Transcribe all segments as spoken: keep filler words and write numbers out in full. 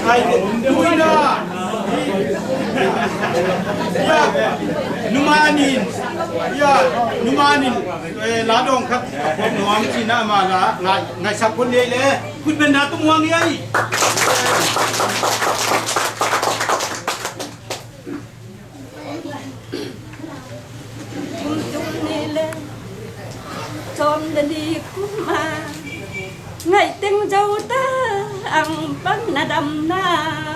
Ai, numanin, ya, numanin, eh, la dong khat, nuam cina ma la, ngai, ngai sa kun dei le, kun ben na tu muang yai. Kum tul nih le sawm le li kum a ngaih teng zo ta ang bang na dam na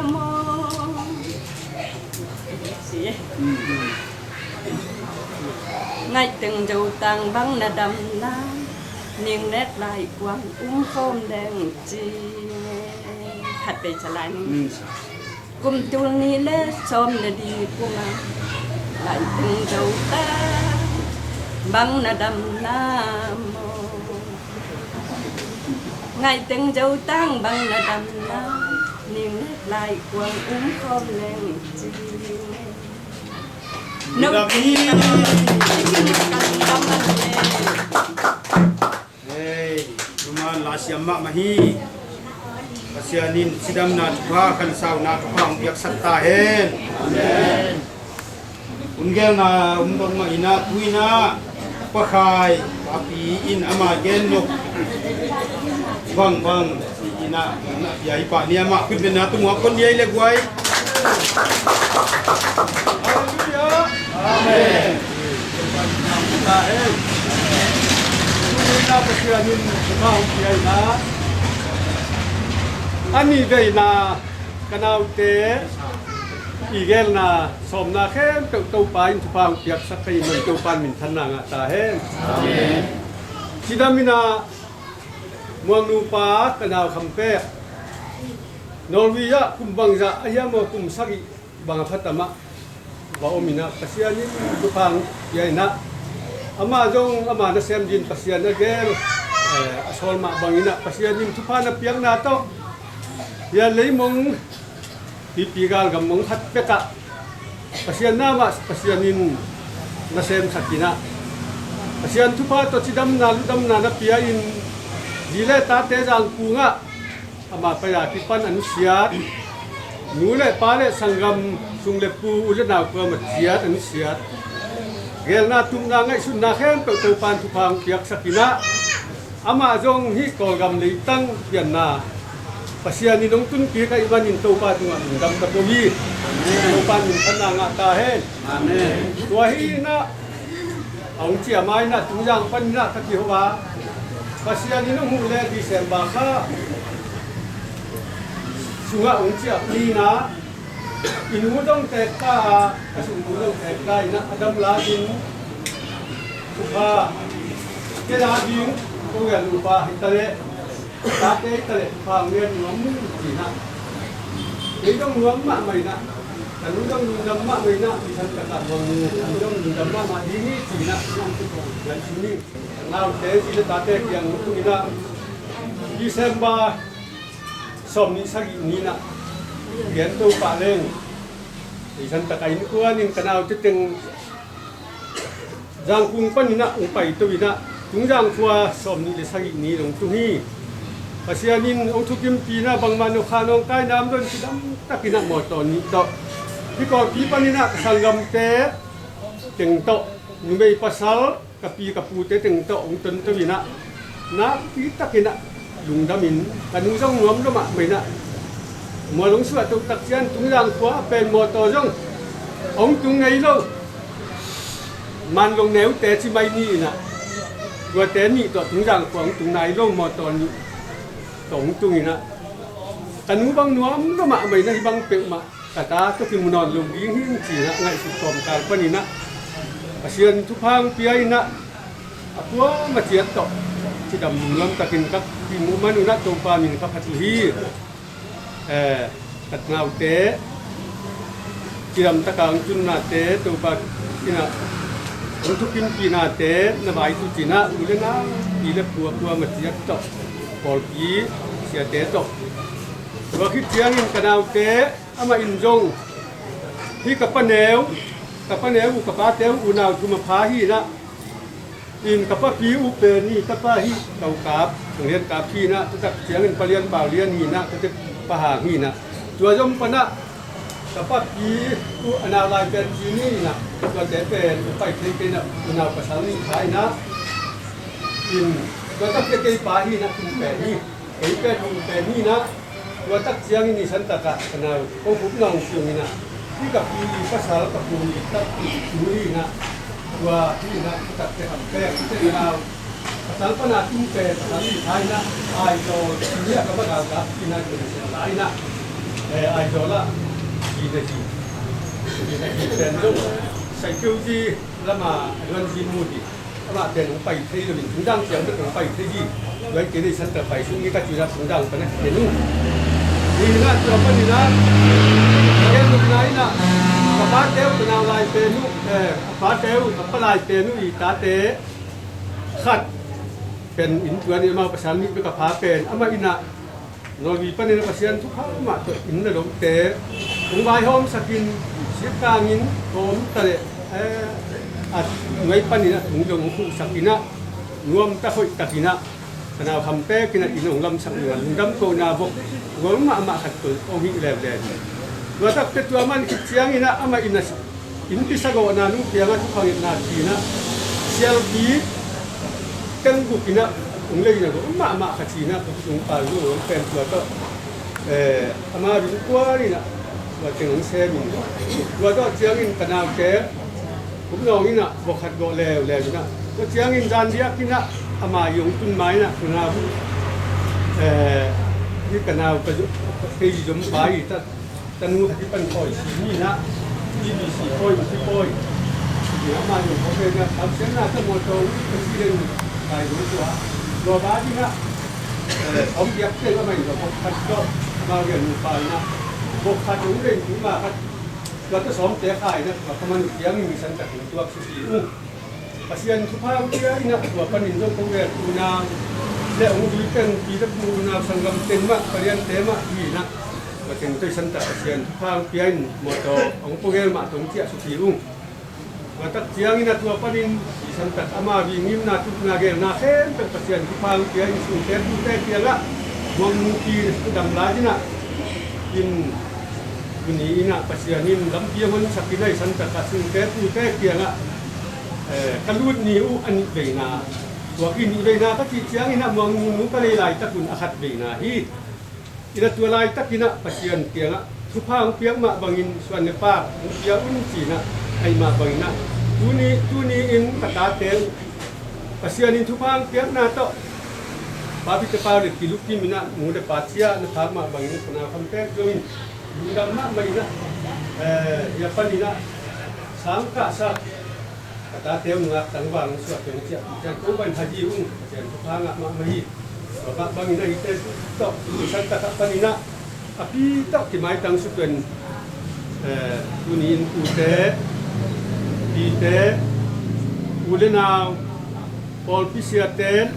maw? Ngaih teng zo tang bang na dam na, ning nek lai kuang um khawm leng ci. Khat pei ca lai ning. Kum tul nih le sawm le li kum a ngaih teng zo tang bang na dam na maw? Ngaih teng zo tang bang na dam na, ning nek lai kuang um khawm leng ci. No. Dam hi. Hei, numan la siam mahmah hi. Pasian in cidamna thupha, khansauna thupha hong piaksak ta hen. Amen. Hun gelna um bangmah inah, tu inah pakhai papi in ama gen nop bangbang inah, inah pia hi pah ni, amah khutbetna tungah kon ni ei le guai. Halleluiah. Amen. Pasian in thupha hong pia inah, a nih veina ka naute i gelna sawmna khempeuh Topa in thupha hong piaksak ka hi man Topa in minthanna ngah ta hen. Amen. Cidam inah Muang nupa ka nau Kham Pek, Norway ah kum bangzah a hiam aw, kum sagih bang a phatam ah va om inah, Pasian in thupha hong pia inah, amah zong ama nasem dingin Pasian a gel, eh, a sawl mah bang inah Pasian in thupha na piakna tawh hia leimong pipi galgam mong khat pek ah Pasian na mah Pasian in na semsak inah, Pasian thupha tawh cidamna lungdamna na pia in, zi le tate Zangkung ah ama pai a kipan an siat, nu le pa le sanggam, sung le pu, u le nau kuamah ciat an siat, gelna tupna ngaihsutna khempeuh Topa in thupha hong piaksak inah, amah zong hih Kawlgam leitang pianna Pasian in hong tunpih ahih manin Topa tungah lungdam ka ko hi. Topa in minthanna ngah ta hen. Amen. Tua hi inah a hong ciam a inah Tungzang pan inah ka kiho a, Pasian in hong huh le December kha sungah hong ciah ni inah, i nu zong teek ta a, ka sungnu zong teek ta inah, a dam lai in thupha, kei a ding ko gel nupa hi ta leh, tate hi ta leh thupha hong ngen nuam uh ci inah, kei zong nuam mahmah inah, ka nu zong lungdam mahmah inah, i san ka kah nuam uh, ka nu zong lungdam mahmah ding hi ci inah, nuam tu ko gel su ni. Naute zi le tate kiang tu inah, December sawm nih sagih ni inah gen to pah leng, ei san tak a innkuan in ka naute teng Zangkung pan inah hong pai to inah, Tungzang khua sawm nih le sagih ni dong tung hi. Pasian in hong thukimpih inah bangmah nokha nawngkaina om lo in cidam tak inah mawtaw nih tawh Hih Kawlpi panin ah ka sanggamte teng tawh, numei pasal, ka pi ka pute teng tawh hong tonto in ah, nakpi takin ah lungdamin, ka nu zong nuam lua mahmah in ah, mual hong suah toh tak ciang Tungzang khua pen mawtaw zong hong tung ngei lo. Manlong neute ci mai ni in ah, tuate nih tawh Tungzang khua hong tung nai lo, mawtaw nih tawh hong tung in ah, ka nu bang nuam lua mahmah in ah, hih bang peuhmah ka ta tawh kimu nawn lo ding hi, ci in ah ngaihsut tawm kal panin ah Pasian thupha hong pia in ah, a puam a ciat tawh cidam lungnuam takin ka kimuh man un ah Topa min ka phat uh hi. Eh, ka naute cidam taka hong tunnate, Topa in ah hong thukimpinate na vai tu ci in ah, u le nau, pi le pu a puam a ciat tawh, pawlpi siate tawh. Tua khit ciangin ka naute, amah in zong hih ka paneu, ka paneu uh, ka pate uh unau thum a pha hi in ah, in ka papi uh pen hi, tapa hi, Tokap, Thang Lian Kap hi in ah, tua tak ciangin Pa Lian Pau Lian hi in ah, tua teh Pa Hang hi in ah, tua zong pan ah ka papi uh a nau lai pen ci ni in ah, tuate pen pai thei kei in ah, unau pasal nih pha in ah, in tua tak teh kei pa hi in ah, kum pen hi, kei pen kum pen hi in ah, tua tak ciangin i san takah ka nau ko khup nawng ciung in ah, hih ka pi pasal, ka pu i tak tu hi in ah, tua hi in ah, tak teh kham pek teh ka nau pasal pan a tum pen, pasal nih pha in ah, Aizawl, ni a ka ba galkap in ah, kin siang lai in ah, eh, Aizawl ah, kin a hi, kin a hi pen zong, Saikeu zi lam a, a duan zi mu hi. Amah pen hong pai thei lo in, Thungdang ciang bek hong pai thei hi. Tua hi kei leh i san tak pai sung hi ka ci in ah, Thungdang pan a ken uh. Hi in ah, tua panin ah, ken uh lai in ah, ka pate uh, ka nau lai pen uh, eh, ka pate uh, ka pa lai pen uh i tate khat pen inn tuan in, amau pasal nih bek a pha pen, amah in ah Norway panin ah Pasian thupha mah tawh inn le lote hong vaihawmsak in, sikkang in tawm ta leh, eh, a nuai panin ah tung dong hong khuhsak in ah, nuam tak hoih takin ah, ka nau kham pek in ah inn hong lamsak in ah, lungdam kohna vok gual mahmah khat tawh hong hih leuleu hi. Tua tak teh tua man khit ciangin ah amah in ah innpi sagawhna nung piang ah thupha ngetna ci in ah, sialpi teng guk in ah hong lei in ah, gual mahmah khat ci in ah, ka tung pal lu hong pen tua tawh, eh, ama ring kual in ah, tua teng hong sem in, tua tawh ciangin ka naute khup nawng in ah, vok khat gawh leuleu in ah, tua ciangin zan diak in ah, ama i hong tun ma in ah, ka nau, eh, hi ka nau ka zu-, kei zom pa hi ta. Tanu khat i pan pawi si ni na, B B C pawi, si pawi. Ni a man yung pawi na, tam sen na, tam mo to, president, kai do tua. Tua ba di na, eh, om biak te ka mai do, khat do, ma wian mu pa na. Bok khat yung ren, ma khat. Tua ta som te khai na, tua ka man piang ni san ta kin tuak su si. Pasian thupha hong pia in ah, tua panin zong ko gel unau le hong zui teng, pi le pu, unau sanggam teng mah, parian te mah hi in ah, tua teng tawh i san tak Pasian thupha hong pia in, mawtaw hong ko gel mah tawh hong ciah suki ung. Tua tak ciangin ah tua panin i san tak ama vingimna, tupna, gelna khempeuh Pasian thupha hong pia in, sungte tute kiangah muang mupi dam lai in ah, in tuni in ah Pasian in lampi a honsak in ah, i san tak ah sungte tute kiangah eh, ka lut ni uh a nih veina. Tua i nih veina ka cih ciangin ah muang nunu ka lei laitak un a khat veina hi. Ina tua laitakin ah Pasian kiangah thupha hong piak mah bangin suan le pak hong pia un ci in ah, ahi mah bangin ah tuni, tuni in ka tate uh Pasian in thupha hong piakna tawh papi te pau le kilukim in ah nu le pa ciah na phak mah bangin ka nau kham pek zongin lungdam mahmah in ah, eh, ya pan in ah sang kahsak ka tate uh nungak tangval hong suah teng ciah, cian ko ban haji ung, cian ko pha ngah mahmah hi. Tua mah bangin ah hihte tawh i san tak ah panin ah a pi tawh kimaitang su pen, eh, tuni in ute, pite, u le nau, pawlpi siate,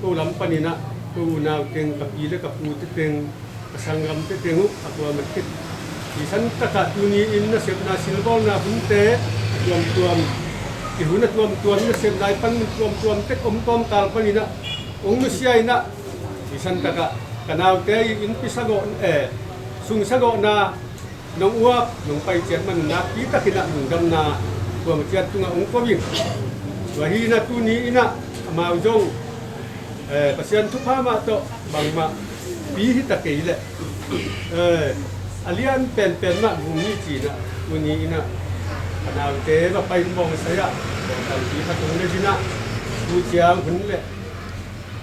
ko lam panin ah ko unau teng, ka pi le ka pute teng, ka sanggamte teng uh a tuam a tek. I san tak ah tuni in nasepna silbawlna hunte tuamtuam, i hun a tuamtuam, nasepna i pan tuamtuam tek om tawm kal panin ah hong nusia in ah, i san tak ah ka naute i innpi sagawh, eh, sung sagawhna Nong uap, nong pai ciat man nakpi takin ah lungdamna kuamah ciat tungah hong ko ing. Tua hi in ah tuni in ah amau zong, eh, Pasian thupha mah tawh bangmah pi hi ta kei leh, eh, a lian penpen mah gum ni ci in ah tuni in ah a naute va pai bawng sai ah bawng tampi khat hong ne ci in ah tu ciang hun le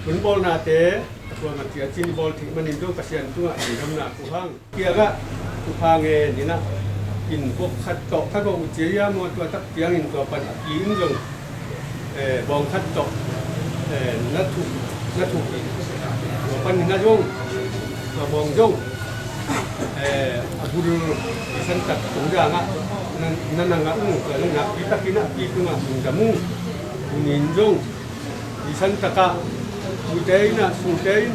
hun bawlnate a kuamah ciat cin i bawl theih manin zong Pasian tungah lungdamna ko hang. Kiangah thupha ngen in ah in bawng khat tawh ka gawh uh ci a, maw, tua tak ciangin tua pan a pi in zong, eh, bawng khat tawh, eh, na thuk, na thuk in tua pan in ah zong tua bawng zong, eh, a bul i santak tung dangah na, na nang ah ung tua zong nakpi takin ah pi tungah lungdam ung. Tuni in zong i santak ah tute in ah sute in,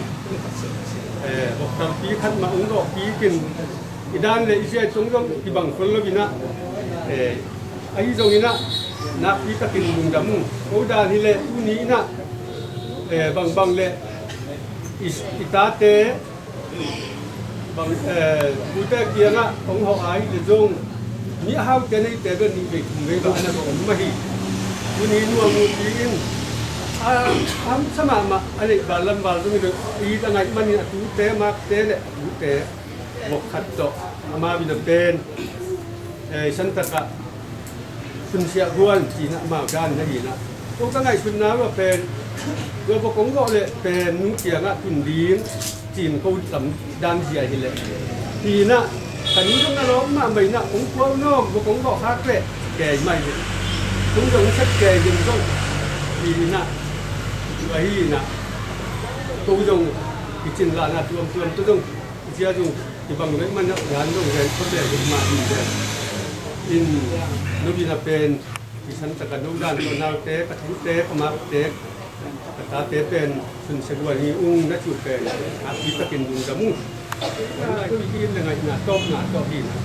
eh, bawng tampi khat mah hong gawh pi in i dan le i zia i tong zong i bang khol lo in ah, eh, ahi zong in ah nakpi takin lungdam ung. Ko dan hi leh tuni in ah, eh, bangbang le i, i tate bang, eh, tute kiangah hong hawh a hi leh zong mi a haute neite bel nih vei thum vei bang a na om mah hi. Tuni nuam uh pi in a, a hamsa mahmah a neih val lam val zong hi lo, i da ngaih manin a tute makte le a tute bawng khat tawh amau in ah pen, eh, i santak ah sunsiah guan ci in ah amau dan na hi in ah. Ko ka ngaihsutna uh ah pen tua bawng hong gawh leh pen nu kiangah tun ding ci in ko tam dan zia hi leh hi in ah ka nu zong na lawm mahmah in ah hong kuau nawm bawng hong gawh khak leh kei mai hi. Ko zong hong sep kei ding zong hi in ah tua hi in ah ko zong i cin lahna tuamtuam tawh zong zia zong i bang leh man ah yan zong ren khol leh zong mah hi leh in nu in ah pen i santak ah no dan tawh naute, ka tute, ka makte, ka tate pen sunsiah guan hi ung na ci uh pen nakpi takin lungdam ung. Ko i in le ngaihna tawpna tawh hi in ah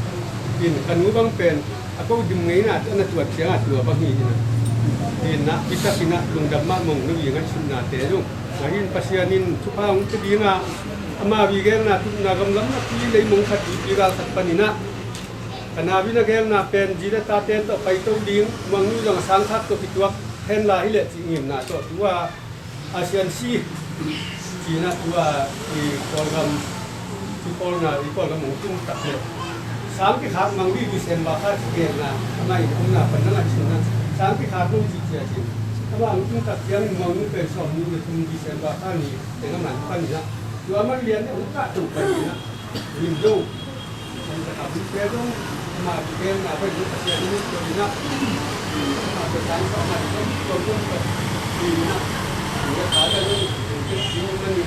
in ka nu bang pen a ko dim ngeina a na tuat ciangah tua bang hi in ah in nakpi takin ah lungdam mah mong nu i ngaihsutnate zong. Tua hi in Pasian in thupha hong pia ding a, amau i gelna tupna gamlam a pi lei mong khat i pi gal khat pan in ah ka nau in a gelna pen zi le tate tawh paito ding, Muang Nu zong a sangkhak tawh kituak hen la hi leh cih ngimna tawh tu a, Asian si ci in ah tu a i Kawlgam, i Kawlna, i Kawlgam hong tung tak leh sang kikhak mang ding December kha ci genna, amah in omna pan na ngaihsun na sang kikhak lo ci cia cin. Amah hong tung tak ciangin Muang Nu pen sawmnih le thum December kha ni teng amah pan in ah tua man lian ne hong kah to pan in ah min zong Santak a bul te zong amah kigen na bai zong Pasian in tua in ah amah tua sang tua amah tua tua tua tua tua in ah tua kha tua zong tua tua tua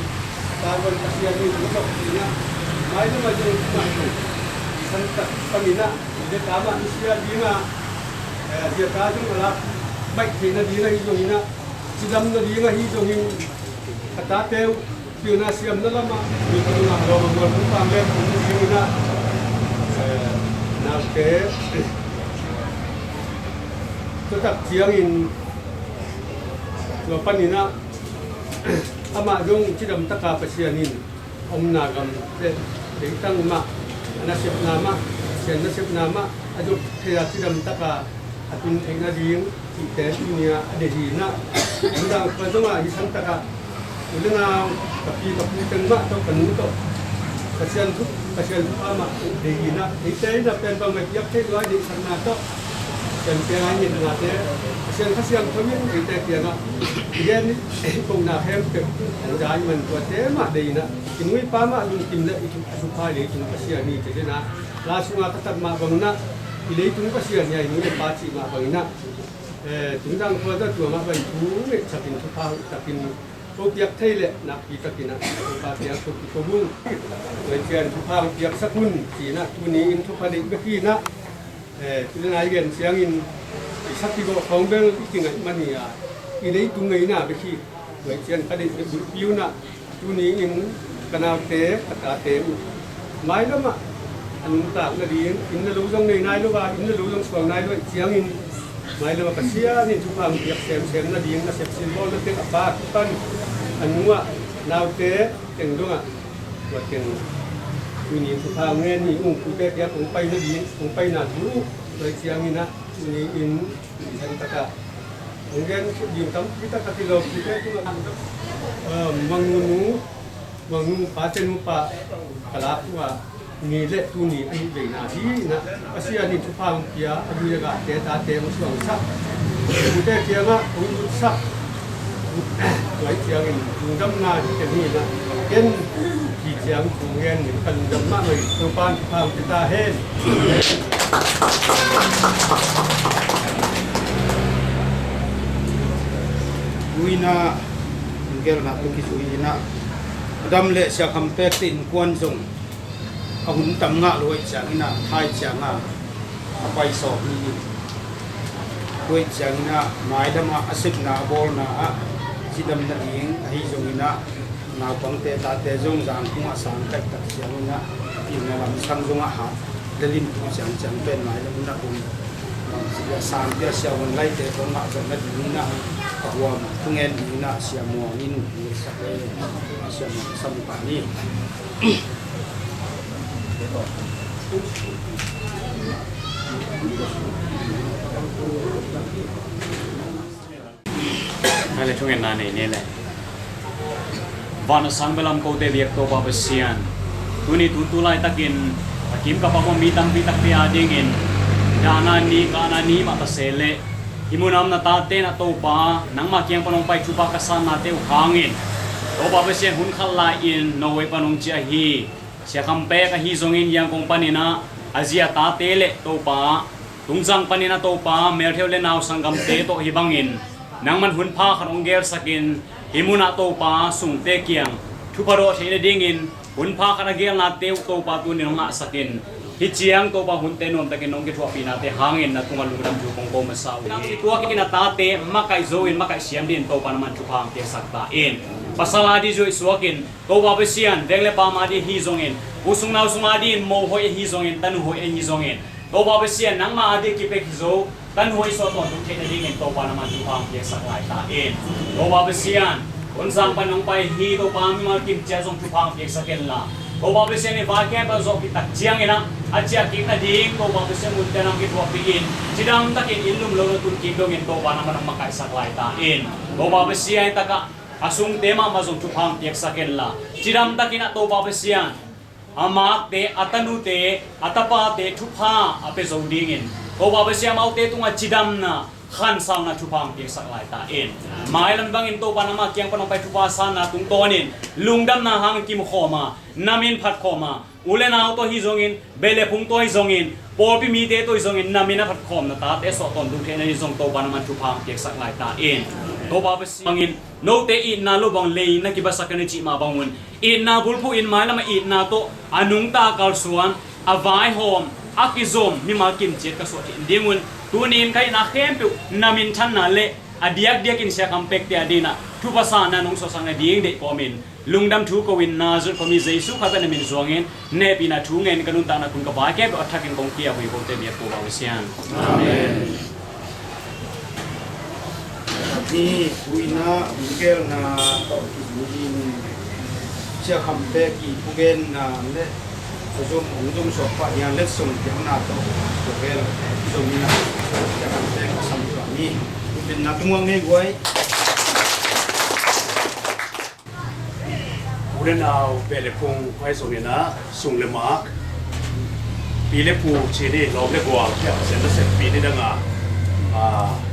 tua tua tua Pasian in tua tua in ah mai tua mai zong amah tua Santak pan in ah tua ta amah sia ding ah tua ta zong a lak baih theihna ding ahi zong in ah cidamna ding ahi zong in a tate uh pilna siamna lamah mi tungah lawm a gual pumpak le pum ding in ah naute tuatak ciangin tua pan in ah amah zong cidam taka Pasian in omna gam le leitang mah a nasepna mah Pasian nasepna mah a zop thei a cidam taka a tun theih nading cihte tuni-ah a deih hi in ah, nidang khua zongah hi santakah u le nau, ka pi ka pu teng mah tawh ka nu tawh Pasian thu, Pasian thupha mah deih hi in ah, eite in ah pen bangmah piak theih lua i deihsakna tawh Pasian piang a i ngetnate Pasian Kha Siangtho in eite kiangah i gen i kohna khempeuh an za i man tuate mah deih in ah, i nu i pa mah lungkim le i thu, a thupha i leitung Pasian hi ci-in ah, la sungah ka tat mah bangin ah, i leitung Pasian hi a, i nu le pa cih mah bangin ah, eh, tungdang khua tawh tua mah bangin thu ngetsak in thupha takin ko piak thei leh nakpi takin ah thupha piak ko kiko bung. Tua ciang thupha piaksak un ci-in ah tuni in thupha deih bek hi in ah, eh, tu le nai gen ciangin i sak i gawh khawng bel i kingaih man hi a, i leitung ngeina bek hi. Tua ciang ka deih bek bulpi un ah tuni in ka naute, ka tate uh mailamah a nuntak nading, inn le lo zong nei nai lo a, inn le lo zong suang nai lo ahih ciangin mailamah Pasian in thupha hong piak semsem nading, nasep silbawl na teng a pa kipan a nu ah, naute teng dongah tua teng Tuni thupha ngen ni ung, pute pia kong pai na ding, kong pai na thu, lai ciangin ah, tuni in, in san taka. Kong gen ding tampi taka kilawm, pute tu na, eh, mangunu, mangunu, pa tenu pa, kalak tua, ni le tuni, ahi veina hi na, Pasian in thupha hong pia, a lui a gah te, tate, hong suang sak. Pute kiangah, hong lut sak. Tua ciangin lungdamna hi ken hi na, ken hi ciang thu ngen in ka lungdam mahmah hi. Topa'n thupha hong pia ta hen. Tuina gelna tu kizui hi na, Adam le Sia Kham Pek te innkuan zong a hun tam ngah lo ahih ciangin ah, thai ciang a a pai sawm hi. Tua ahih ciangin ah, mailam ah a sepna a bawlna ah cidam nading ahi zongin ah, naupangte tate zong zangkung ah sang kaih tak ciangin ah, pilna lamsang zong ah hat, lelim tu ciangciang pen mailam in ah um, bangci a sang pia sia hun laite kong ngah zong nadingin ah, a huam thungen dingin ah Sia Muang in, Sia Muang sam pah ni. Hale thungen na nei ne le. Van a sang belam kote biak Topa Pasian, tuni tu tu laitakin a kim ka pamawh mi tampi takpi a dingin, dahna ni, kahna ni mah ta se le, hih munah om na tate na Topa, nangmah kiang pan hong pai thupha ka sannate uh hangin, Topa Pasian, hun khat lai-in Norway pan hong ciah hi Sia Kham Pek ahi zongin, Yangon panin ah a zi a tate le Topa, Tungzang panin ah Topa, meltheu le nau sanggamte tawh hih bangin nangman hun pha khat hong gelsakin, hih munah Topa, sungte kiang thupha dawh theih nadingin hun pha khat a gelnate uh Topa, tunin hong ngahsakin, hih ciang Topa, hunte nuamtakin nong kithuahpihnate hangin na tungah lungdam thu kong ko masa uh hi. Tuakin a tate makaih zo in, makaih siam dingin Topa, nangman thupha hong piaksak ta in. Pasal a ding zuih suakin, Topa Pasian, veng le pam a ding ahi zongin, u sung nau sung a dingin mo hoih ahi zongin, tanu hoih ahi zongin, Topa Pasian, nangma a ding kipek hi zo, tanu hoih sawh tawntung theih nadingin Topa, nangman thupha hong piaksak lai ta in. Topa Pasian, Tonzang pan hong pai hi Topa, mimal kim ciat zong thupha hong piaksak inla, Topa Pasian, i vai khempeuh zawhpih tak ciangin ah, a ciah kik nading Topa Pasian, munte nang kithuahpih in, cidam takin inn lum lo na tun kik dongin Topa, nangman hong makaihsak lai ta in. Topa Pasian, takah a sungte mahmah zong thupha hong piaksak inla, cidam takin ah Topa Pasian, a makte, a tanute, a tapate thupha a pia zo dingin, Topa Pasian, amaute tungah cidamna, khansauna thupha hong piaksak lai ta in. Mailam bangin Topa, nangma kiang pan hong pai thupha sanna tungtawnin lungdamna hangin kimu khawm a, na min phat khawm a, u le nau tawh hi zongin, beh le phung tawh hi zongin, pawlpi mite tawh hi zongin, na min a phat khawm na tate sawh tawntung theih nading zong Topa, nangman thupha hong piaksak lai ta in. Topa Pasian, bangin note itna lo bang lei na kibasak ka na cih mah bangun, itna bulphuh in mailam a itna tawh a nungta a kalsuan, a vaihawm, a kizom mimal kim ciat ka suah theih dingun, tuni in ka itna khempeuh na minthanna le a diakdiakin Sia Kham Pekte a dingin ah thupha sanna nong suahsak nading deih kawmin, lungdam thu ko-in, Nazareth khuami Jesu Khazih na min zuangin, hehpihna thu ngen, ka nuntakna kun ka vai khempeuh a thakin kong kia uh hi, kote biak Topa Pasian. Amen. Ni tuina gelna tawh kizui in, Sia Kham Pek i thugenna le a zom hong zom suak pah hian letsong piakna tawh thugen zom in a, Sia Kham Pek a sam pah ni. Thugenna tungah ngei guai. U le nau, beh le phung, ahi zongin ah, sung le mak, pi le pu, ci ni, lawm le gual, khia Pasian nasep pi ni dang a, a,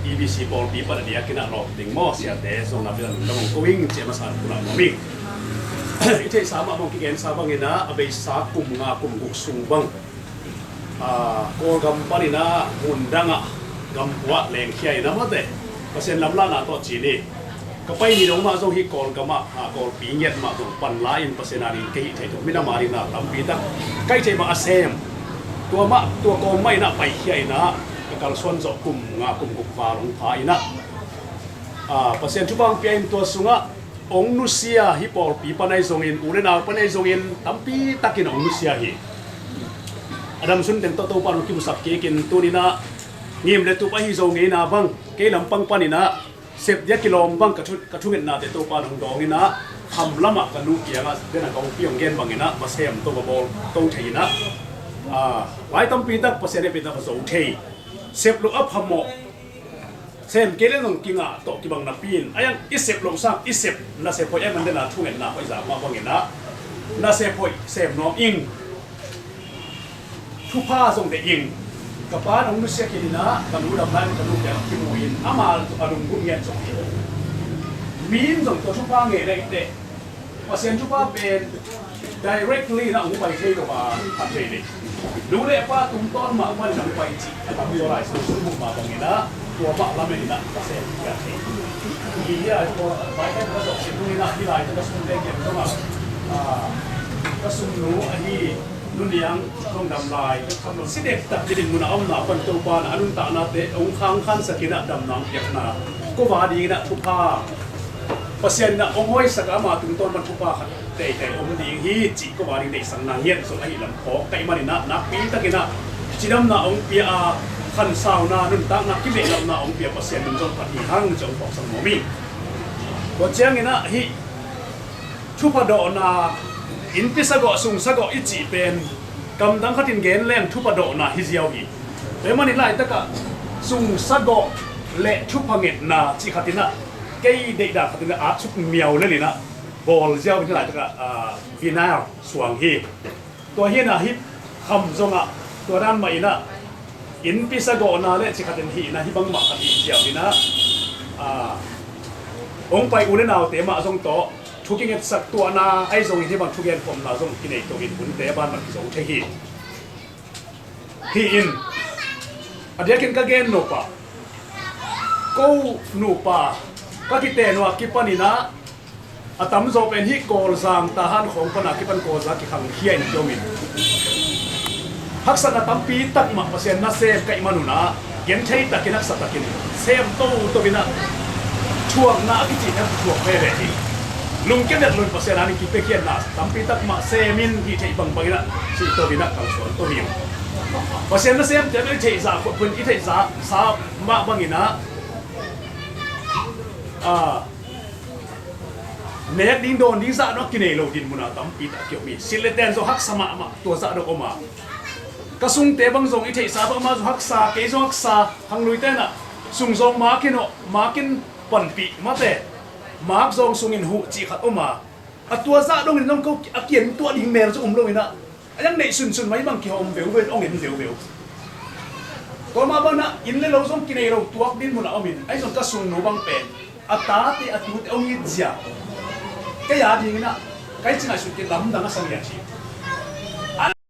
E B C pawlpi pan a diakin ah lawm ding maw, siate zong na bilan lungdam hong ko ing, ci a masa in kong lawm ing. I theihsa mah bang, kigensa bangin ah, a beisa kum nga kum guk sung bang, a, Kawlgam panin ah mun dangah gampuah lengkhia in a, mate, Pasian lamlahna tawh ci ni. Ka pai ni dong mah zong hih Kawlgamah, a, Kawlpi ngiat mah zong pan la in Pasian a ding ka hih theih tawh minam a ding na tampi tak ka hih theih mah a sem. Tua mah, tua kawm mah in ah paikhia in ah, ka kalsuan zawh kum nga kum guk val hong pha in ah, a, Pasian thupha hong pia in tua sungah hong nusia, hih pawlpi pan ahi zongin, u le nau pan ahi zongin, tampi takin hong nusia hi. A damsun teng tawh Topa in hong kimusak kik in, tuni in ah ngim le tup ahi zo ngei na bang, kei lampang panin ah Sep dia kilawm bang ka thu, ka thungetnate Topa nong dawng in ah, kham lamah ka nu kiangah den a ka upi hong gen bangin ah, va sem to, va bawl to thei in ah, a, lai tampi tak Pasian hehpihna va zo thei. Sep loh a phamawh, sem kei le nong kingah tawh kibang napi in, a iang i sep loh sang i sep, nasep hoih a man den a thungetna hoih zah mah bangin ah, nasep hoih sem nuam ing. Thupha zong deih ing. Ka pa nong nusia khin in ah, ka nu dam lai ka nu kiang kimu in, ama a lunggulh ngiat zong hi. Mi in zong tua thupha ngei leh teh, Pasian thupha pen directly in ah hong pai thei lo a, khat vei leh nu le pa tungtawn mah pan in hong pai cih a tam zaw lai sung sung mah bangin ah, tua mah lamen in ah Pasian thupha thei. Hi hi a, tua Bible ka zong sin in ah, hi lai ka sung le kiam zong a, a, ka sung nu ahi Nu Niang nong dam lai, si dektak ding mun a omna pan Topa in a nuntaknate hong khangkhansak in ah, damna hong piakna kua ding in ah thupha, Pasian in ah hong hoihsak a, ama tungtawn pan thupha khat teitei om ding hi cih kua ding deihsakna ngiat zong ahih lam phawk ka hih manin ah, nakpi takin ah cidamna hong pia a, khansauna, nuntakna kibehlapna hong pia Pasian min zong phat hi hang ci hong phawksak nuam hi. Tua ciangin ah hih thupha dawhna, innpi sagawh, sung sagawh i cih pen, kamdang khatin gen leng thupha dawhna hi ziau hi. Tua ahih manin laitakah sung sagawh le thupha ngetna cih khatin ah, kei deihdan khatin ah, atsuk miau lel in ah bawl ziau in laitakah, a, vinyl suang hi. Tua hi in ah hih kham zongah tua dan mah in ah, innpi sagawhna le cih khatin hih in ah, hih bangmah khat hi ziau in ah, a, hong pai u le naute mah zong tawh thu kingetsak tuahna ahi zongin, hih bang thugen khawmna zong kinei to in, hunte a ban mah kizo thei hi. Hih in a diakin ka gen nop ah, ko nupa ka kiten uh a kipan in ah, a tamzaw pen hih Kawlzang, Tahan khawng pan a kipan Kawlzang kikhangkhia in ki om in, haksatna tampi tak mah Pasian nasem ka hih manun ah, genthei takin, haksa takin sem toto in ah, thuakna a kici pen thuak veve hi. Lungkia vet lo in Pasian ading kipiakhiatna tampi tak mah sem in, hih theih bangbang in ah, sih to in ah kalsuan to hi. Pasian nasemte pen i theih zah khuaphun, i theih zah sa mah bangin ah, a, nek ding dawn ding zah dong a kinei lo dinmun a tampi tak ki om hi. Silh le ten zong haksa mahmah, tua zah dong om a. Ka sungte bang zong i theihsa bang, ama zong haksa, kei zong haksa, khangluite in ah sung zawng mak in, aw, mak in panpih mate, mak zawng sungin huh cih khat om a. A tua zah dongin zong ko a kian tuah ding mel zong om lo in ah, a iang neih sunsun mai bang kihawm veuveu in, hong en veuveu. Tua mah bang in ah inn le lo zong kinei lo tuak dinmun a om in, ahi zong ka sungnu bang pen a tate a tute hong it zia, kei a ding in ah, kei ci ngaihsut kei lamdang a sa ngiat hi.